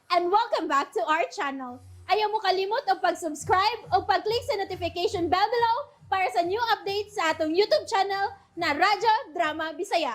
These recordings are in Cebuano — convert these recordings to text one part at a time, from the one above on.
And welcome back to our channel. Ayaw mo kalimot og pag-subscribe o pag-click sa notification bell below para sa new updates sa atong YouTube channel na Radyo Drama Bisaya.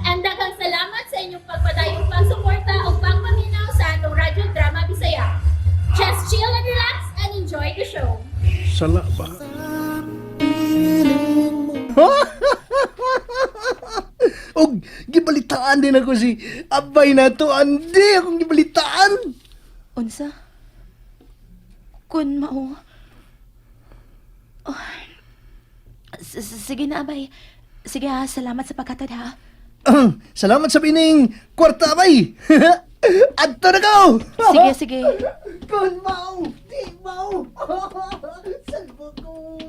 And daghang salamat sa inyong pagpadayong pagsuporta o pagpaminaw sa atong Radyo Drama Bisaya. Just chill and relax and enjoy the show. Sala ba? Og gibalitaan din ako si Abay na to. Andi akong gibalitaan. Unsa? Kun mao. Oh. Sige na, abay. Sige ha, salamat sa paghatod ha. Salamat sa bining kwarta, Abay. Adto na ko. Sige, sige. Kun mao, di mao. Salbo ko.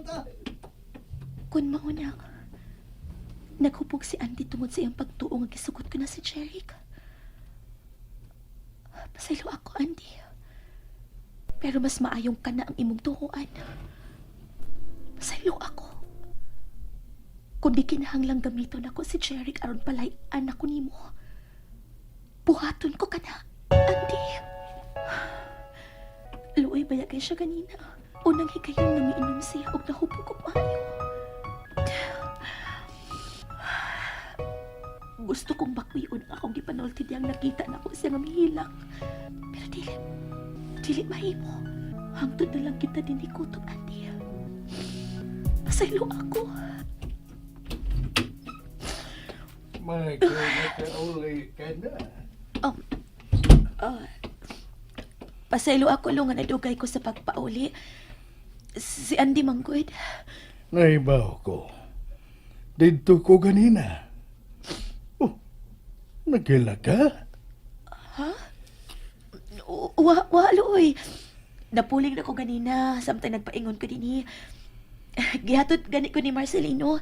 Kun mao na. Naghupog si Andy tungod sa iyang pagtuo nga gisugot ko na si Jeric. Pasaylo ako, Andy. Pero mas maayong ka na ang imong tuhuan. Pasaylo ako. Kung di kinahanglang gamiton ako si Jeric aron palay anak ko nimo. Buhaton ko ka na, Andy. Luoy baya kay siya ganina. Unang higayon nga miinom siya og nahupog og maayo. Gusto kong bakwion ang akong gipanulti diyang nakita na ko siya nga mihilak. Pero dili, dili mahimo. Hangtod na lang kita din ikutob, Andy. Pasaylo ako. May uli ka na. Pasaylo ako lo nga nadugay ko sa pagpauli. Si Andy manggod. Naibaw ko. Didto ko ganina. Oh, nagila ka? Wa, wa, Loy. Napuling na ko ganina, samtang nagpaingon ko dinhi. Gihatod gani ko ni Marcelino.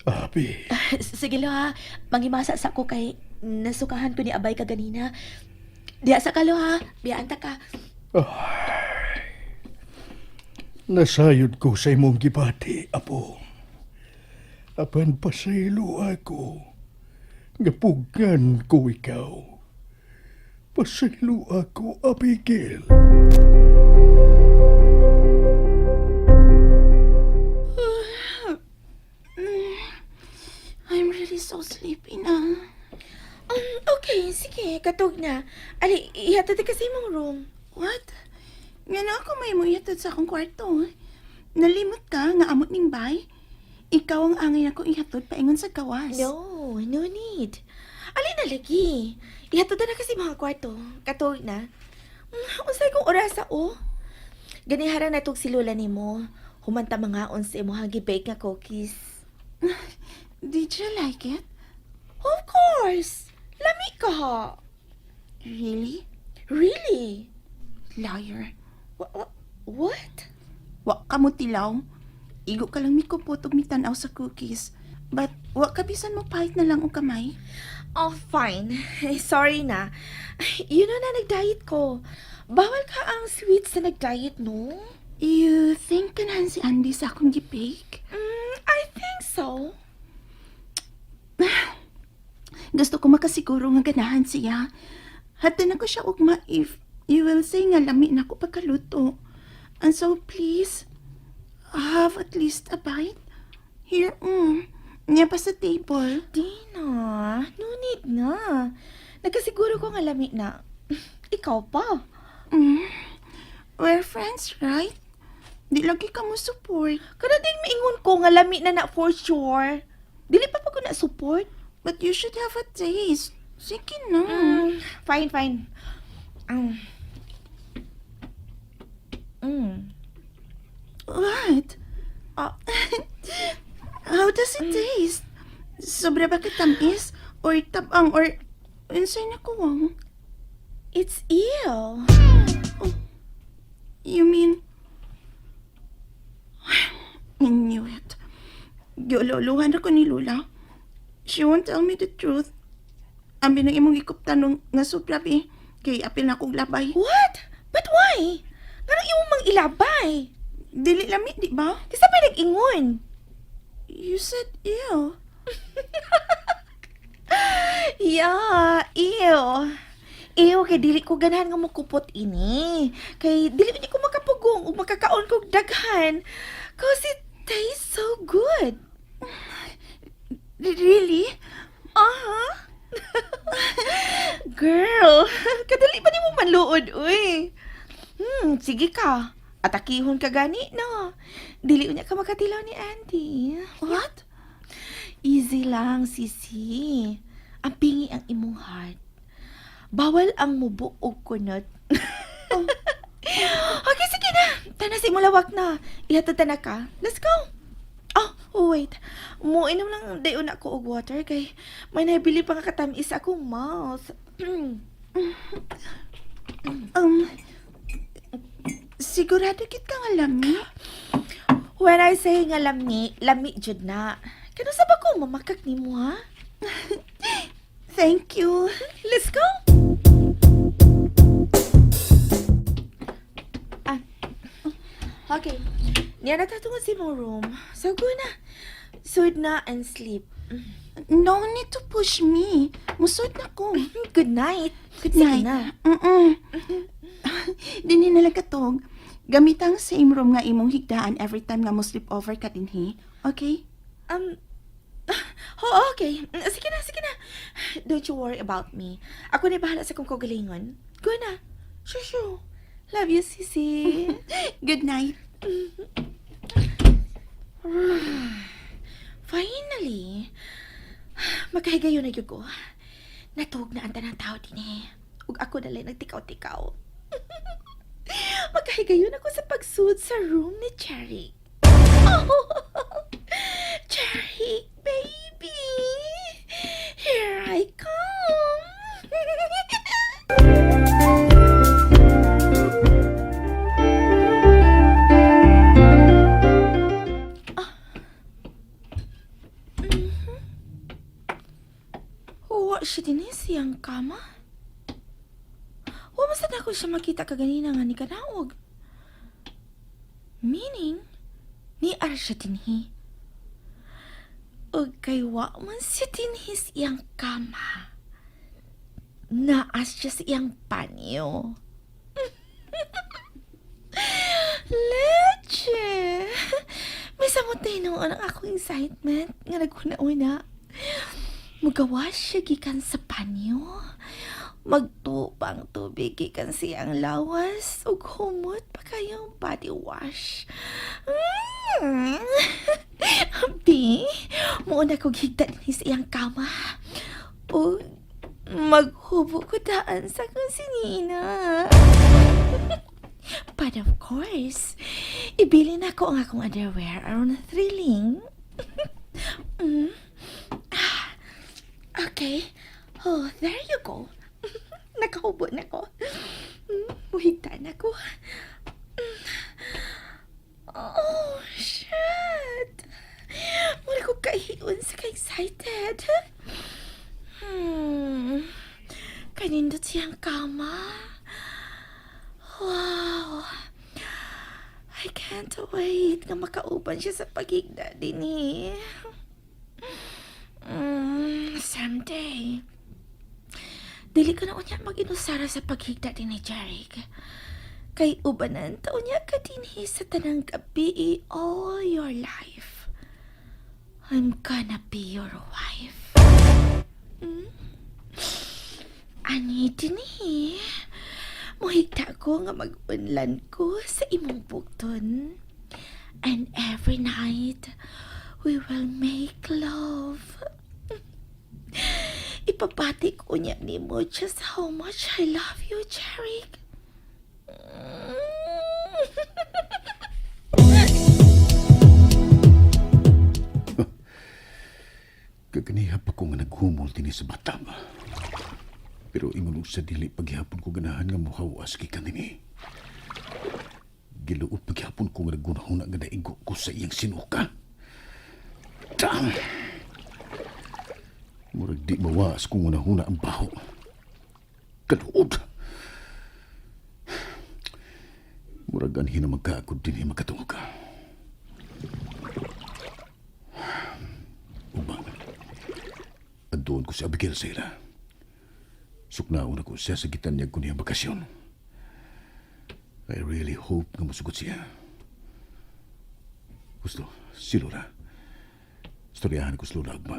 Abi, Sige lo ha, manghimasa sa ko kay nasukahan ko ni Abay ka ganina. Diya sa kalo ha, biyaan ta ka. Nasayod ko sa imong gibati, apo. Apan pasaylo ako. Gapugan ko ikaw. Pasaylo ako, Abigail. I'm really so sleepy na. Okay, sige, katog na. Ali, ihatod ka sa imong room. What? Nga na ako may mo ihatod sa akong kwarto. Nalimot ka nga amot ning bay? Ikaw ang angay ako ihatod paingon sa gawas. No, no need. Ali na lagi. Ihatod na kasi mga kwarto. Katog na. Unsay kong orasa oh. Ganihara na tog si Lola nimo. Humanta mga unsa imo gi-bake nga cookies. Did you like it? Of course. Lami ka ha. Really? Really? Liar. What? Wa ka mo tilaw. Igo ka lang mikupot og mitanaw sa cookies. But wa ka bisan mo pahit na lang og kamay. Oh, fine. Sorry na. You know na nag-diet ko. Bawal ka ang sweets sa nag-diet, no? You think ganahan si Andy sa akong gi-bake? I think so. Gusto ko makasiguro nga ganahan siya. Hatod ko siya ugma if you will say nga lami na ko pagkaluto. And so please, have at least a bite. Here, Niya pa sa table. Di na. No need na. Nagkasiguro ko nga lami na. Ikaw pa. We're friends, right? Di lagi ka mo support. Kada ding maingon ko nga lami na na for sure. Dili pa pa ko na support. But you should have a taste. Sige na. Fine, fine. What? Ah. How does it taste? Sobra ba katamis? Or tabang? Or unsay na kuwang? It's ill. You mean... I knew it. Giululuhan ako ni Lula. She won't tell me the truth. Abi nang imong gikuptan nga sobra bi. Kay apil na kong labay. What? But why? Nganong imo mang ilabay? Dili lami, di ba? Kinsa pa nag-ingon? You said ill. Yes. Yeah, ew. Ew, kay dili ko ganahan nga mukupot ini. Kay dili man ko makapugong ug makakaon kog daghan. 'Cause it tastes so good. Really? Aha. Girl, kadali pa nimo manluod, uy. Sige ka. Atakihon ka gani, no? Dili unya ka makatilaw ni Auntie. What? Easy lang, sisi. Ang pingi ang imong heart. Bawal ang mubo og kunot. Okay, sige na. Tana si mulawak na. Ihatod ta na ka. Let's go. Oh, wait. Muinom lang dayon ako og water kay may nabili pa nga katamis sa akong mouth. Sigurado kit ka nga lami? When I say nga lami, lami jud na. Kano sa ba ko mamakak nimo ha? Thank you. Let's go. Ah. Okay. Niya na tatungod si mong room. So go na. Sud na and sleep. No need to push me. Musod na ko. Good night. Good Sige night. na. Mm-mm. Dinhi na lang katog. Gamit ang same room nga imong higdaan every time nga mo sleep over ka dinhi. Okay? Oh, okay. Sige na, sige na. Don't you worry about me. Ako na bahala sa kong kagalingon. Go na. Shoo, shoo. Love you, sisi. Good night. Finally. Makahigayon na gyud ko. Natuog na ang tanang tao din eh. Ug ako dali nagtikaw-tikaw. Makahigayon ako sa pagsud sa room ni Cherry. Oh, Cherry, baby! Here I come! Wa siya din eh, siyang kama. Wa man sad ako siya makita kaganina nga ni kanaog. Meaning, ni ara siya dinhi. Ug kay wa man siya dinhi sa iyang kama. Naas siya sa iyang panyo. Leche! May samot na hinuon ang akong excitement nga naguna-una. Magawa siya gikan sa panyo. Magtupang tubig gikan siyang lawas ug humot pa kayong body wash. Bi, muuna kog higda dinhi sa iyang kama. Ug maghubo ko daan sa akong sinina. But of course, ibili na ko ang akong underwear aron thrilling. Ah, okay. Oh, there you go. Nakahubo na ko. Muhigta na ko. Oh, shit. Mura ko kahiun sa ka-excited. Kanindot siyang kama. Wow. I can't wait nga makauban siya sa paghigda din eh. Someday. Dili ko na unya mag-inusara sa paghigda din ni Jeric. Kay ubanan ta unya ka dinhi sa tanang gabi all your life. I'm gonna be your wife. Ani dinhi. Muhigda ko nga mag-unlan ko sa imong bugton. And every night, we will make love. Ipabati ko niya nimo just how much I love you, Jeric. Kaganiha pa ko nga naghumol dinhi sa bathtub. Pero ingon og sa dili paghihapon ko ganahan nga muhawas gikan dinhi. Giluot paghihapon ko nga nagunahuna nga naigo ko sa iyang sinuka. Damn! Murag di mawas kung hunahuna ang baho. Kaluod! Murag anhi na magkaagod dinhi makatungog ka. Ugma. Adtuon ko si Abigail sa ila. Suknaon ako siya sa gitanyag ko niyang bakasyon. I really hope nga musugot siya. Gusto, si Lola. Istoryahan ko si Lola ugma.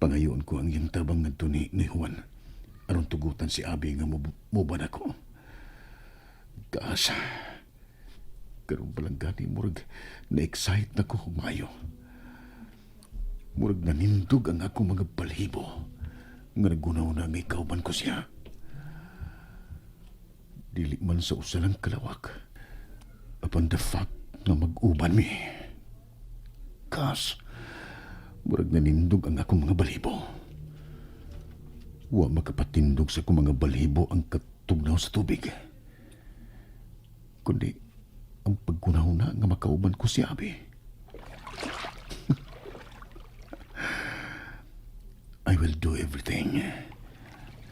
Pangayoon ko ang iyang tabang ngadto ni Juan. Aron tugutan si Abi nga muban ako. Gas. Karon pa lang gani, murag na-excite na ko humayo. Murag nanindog ang akong mga balhibo. Nga nagunaw na nga ikauban ko siya. Dili man sa usalang kalawak. Upon the fact nga mag-uban mi. Kas, murag nanindog ang akong mga balhibo. Wa makapatindog sa akong mga balhibo ang katugnaw sa tubig. Kundi, ang paggunaw na nga makauban ko si Abi. I will do everything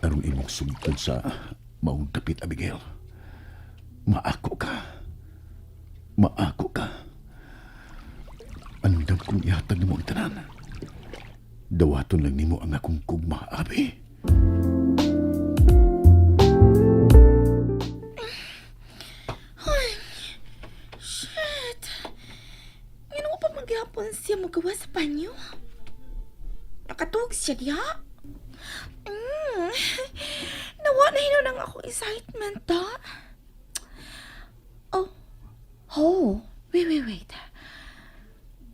aron imong sugtod sa maong dapit, Abigail. Maako ka. Maako ka. Andam kong ihatag nimo ang tanan. Dawaton lang nimo ang akong gugma, Abi. Ay, shit. Ngano pa maghapon siya magawa sa banyo? Nakatuog siya diha. Nawa na hinuon ang akong excitement, ha? Oh, wait, wait, wait.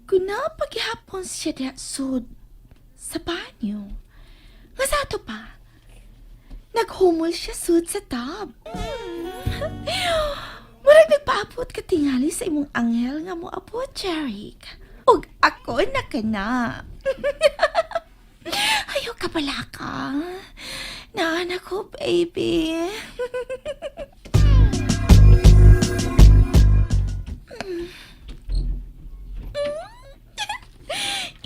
Kuna paghapon siya diha sud sa banyo. Nga sa ato pa, naghumol siya sud sa tub. Murag nagpaabot ka tingali sa imong anghel nga moabot, Jeric. Ug ako na ka na. Ayaw ka pala ka. Naan ako, baby.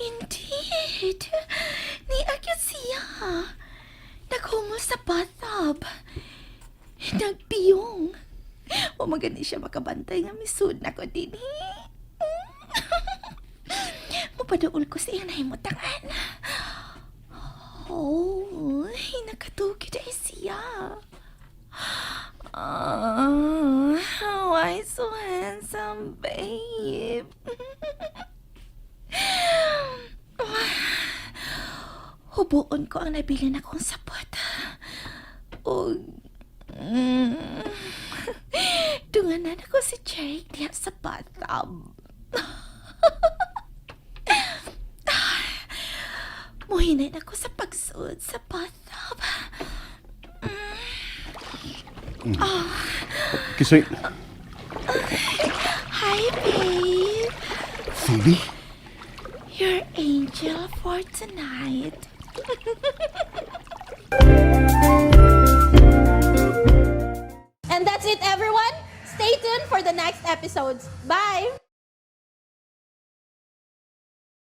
Indeed. Niagyot siya. Naghumol sa bathtub. Nagpiyong. Wa magani siya makabantay nga misud na ko dinhi. Mupaduol ko sa iyang nahimutangan. Oh, nakatugid ay siya. Oh, why so handsome, babe? Hubuon ko ang nabilin akong sapot. O, dunganan ako si Jake diha sa bathtub. Muhinay na ko sa pagsuod sa bathtub. Kisoy. Hi, babe. Phoebe? Your angel for tonight. And that's it, everyone. Stay tuned for the next episodes. Bye!